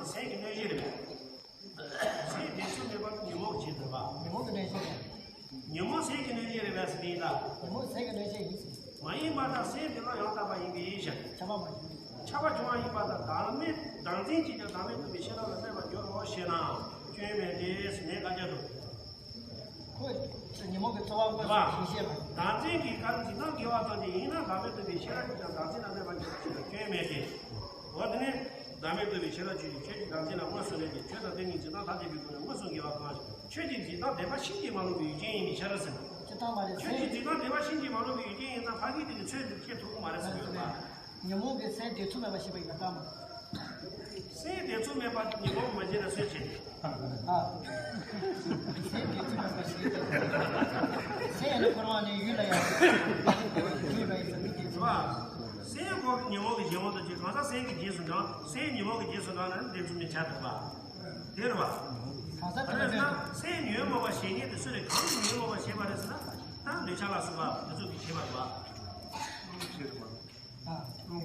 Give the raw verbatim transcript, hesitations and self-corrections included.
སེམས་ཀྱི་གནོད་གཞི་རེད་པས། སེམས་བདེ་ཚོད་མེད་པ་ཉོན་མོངས་ཀྱི་རྒྱུ་རེད་པ། ཉོན་མོངས་ཀྱི་གནོད་གཞི་རེད། ཉོན་མོངས་སེམས་ཀྱི་གནོད་གཞི་རེད་པས་ཟེར་ཡིན་ད། ཉོན་མོངས་སེམས་ཀྱི་གནོད་གཞི་ཡིན་ཟེར། མ་ཡིན་པ་དང་སེམས་དེ་ལ་ཡང་དག་པ་ཡིན་པའི་ཕྱིར། ཁྱབ་པ་མ་ཡིན། ཁྱབ་པ་བྱུང་བ་ཡིན་པ་དང་བདག་མེད་བདག་འཛིན་གྱིས་ཀྱང་བདག་མེད་རྟོགས་པའི་ཤེས་རབ་ལ་གནས་པར་འགྱུར་རོ་ཞེ་ན། སྐྱོན་མེད་དེ་ཟེར་ནས་བཀའ་རྒྱ་དུ། ཁོས་ཉོན་མོངས་ཀྱི་ཚོར་བ་དངོས་སུ་ཞིག་བཤད་པ། བདག་འཛིན་གྱི་གང་འཇིག་རྟེན་དགེ་བ་དང་དེ་ཡིན་ན་བདག་མེད་རྟོགས་པའི་ཤེས་རབ་ཀྱིས་ཀྱང་བདག་འཛིན་ལ་གནས་པར་འགྱུར་ཞེ་ན་སྐྱོན་མེད་དེ། འོ་དེ་ནི་བདག་མེད་རྟོགས་པའི་ཤེས་རབ་ཆོས་ཀྱི་ཆོས་ཀྱི་བདག་འཛིན་ལ་དངོས་སུ་གནས་ཏེ་ཆོས་དང་དེ་གཉིས་འཇིག་རྟེན་ཐ་དད་པའི་སྒོ་ནས་དངོས་སུ་དགེ་བ་གང་ཞིག་ཆོས་ཀྱི་འཇིག་རྟེན་བདེན་པ་ཤིན་ཏུ་མ་ལོག་པའི་ཡུལ་ཅན་ཡིན་པའི་ཕྱིར་ཟེར་ན། ཅི་ལྟར་མ་རེད། ཆོས་ཀྱི་འཇིག་རྟེན་བདེན་པ་ཤིན་ཏུ་མ་ལོག་པའི་ཡུལ་ཅན་ཡིན་ཙང་ཕ་གི་དེ་ནི་ཚོད་འདི་ཁྱེད་ཐུབ་མ་རེད་ཟེར་ཡོད་པ། ཉོན་མོངས་ཀྱི་སེམས་བདེ་ཚོད་མེད་པ་ཞེས་པ་ཡིན་པ་ལྟར་མ། སེམས་བདེ་ཚོད་མེད་པ་ཉོན་མོངས་མ་བྱས་ན་སུས་བྱེད། ཨ། སེམས་བདེ་ཚོད་མེད་པ་ཞེས་བྱ། སེམས་ནི་འཁོར་བ་ནས་ཡུལ་ལ་ཡང་། ཡུལ་ལ་ཡང་མི་བདེ་ཚོད། སེམས་ཁོ་ཉོན་མོངས་ཀྱི་རྗེས་འོང་དུ་བྱེད། གང་ཟག་སེམས་ཀྱི་རྗེས་སུ་འབྲང་། སེམས་ཉོན་མོངས་ཀྱི་རྗེས་སུ་འབྲང་ན་བདེ་ཚོད་མེད་ཆགས་འདུག་པ། དེ་རེད་པ། གང་ཟག་དེ་ལ་ཟེར་ན་སེམས་ཉོན་མོངས་པ་བྱེད་མཁན་དེ་སུ་རེད། གང་གིས་ཉོན་མོངས་པ་བྱེད་པ་རེད་ཟེར་ན། ད་འདོད་ཆགས་ལ་སོགས་པ་དེ་ཚོ་གིས་བྱེད་པ་རེད་པ།